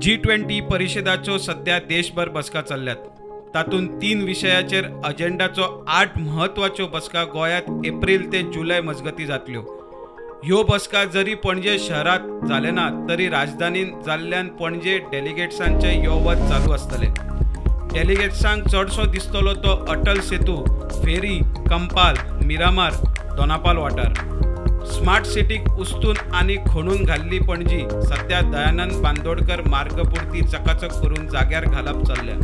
G20 परिशदाच्यो सध्या देशभर बसका चल्ल्यात. तातूंत 3 विशयाचेर अजेंडाचो 8 म्हत्वाच्यो बसका गोंयांत एप्रील ते जुलय मजगतीं जातल्यो. ह्यो बसका जरी पणजे शहरांत जाले ना तरी राजधानीन जाल्ल्यान पणजे डेलिगेट्सांचे यो वच चालू आसतले. डेलिगेट्सांक चडसो दिसतलो तो अटल सेतू, फेरी, कंपाल, मिरामार, दोनापाल वाठार. स्मार्ट सिटीक उस्तून आनी खणून घाल्ली पणजी सध्या दयानंद बांदोडकर मार्गपुरती चकाचक करून जाग्यार घालप चल्ल्या.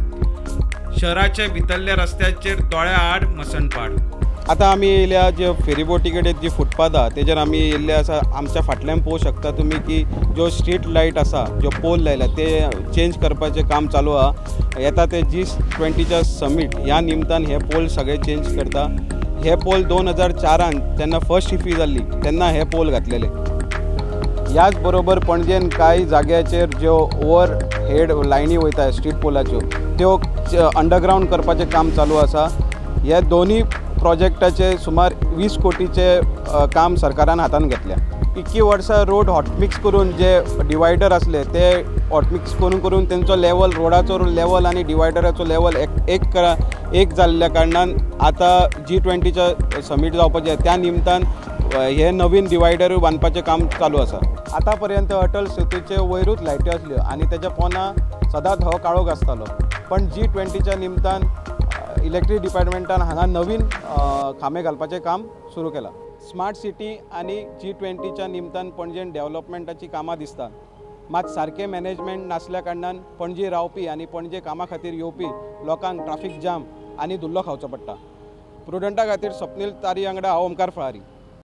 शहराच्या भितरल्या रस्त्यांचेर दोळ्या आड मसणपाड. आतां आमी येयल्या जे फेरीबोटी कडेन जी फुटपाथ आहा तेजेर आमी येयल्ले आसा. आमच्या फाटल्यान पळोवंक शकता तुमी की ज्यो स्ट्रीट लायट आसा, ज्यो पोल लायल्या ते चेंज करपाचें काम चालू आहा. येता ते G20च्या समीट ह्या निमतान हे पोल सगळे चेंज करता. हे पोल 2004 जेन्ना फर्स्ट इफी जाल्ली तेन्ना हे पोल घातलेले. ह्याच बरोबर पणजेन कांय जाग्याचेर ज्यो ओवर हेड लायनी वयता स्ट्रीट पोलाच्यो त्यो अंडरग्रावंड करपाचें काम चालू आसा. हे दोनूय प्रोजेक्टाचे सुमार 20 कोटीचे काम सरकारान हातान घेतल्या. 21 वर्सां रोड हॉटमिक्स करून जे डिवायडर आसले ते हॉटमिक्स करून करून तेंचो लेवल, रोडाचो लेवल आनी डिवायडराचो लेवल एक जाल्ल्या कारणान आतां G20च्या समीट जावपाचें त्या निमतान हे नवीन डिवायडरूय बांदपाचें काम चालू आसा. आतां पर्यंत अटल सेतूचे वयरूच लायट्यो आसल्यो आनी तेच्या पोना सदांच हो काळोख आसतालो. पण G20च्या निमतान इलेक्ट्रीक डिपार्टमेंटान हांगा नवीन खांबे घालपाचें काम सुरू केलां. स्मार्ट सिटी आनी G20च्या निमतान पणजेन डेव्हलपमेंटाची कामां दिसतात. मात सारकें मॅनेजमेंट नासल्या कारणान पणजे रावपी आनी पणजे कामा खातीर येवपी लोकांक ट्राफीक जाम आनी धुल्लो खावचो पडटा. प्रुडंटा खातीर स्वप्नील तारी वांगडा हांव ओमकार फळारी.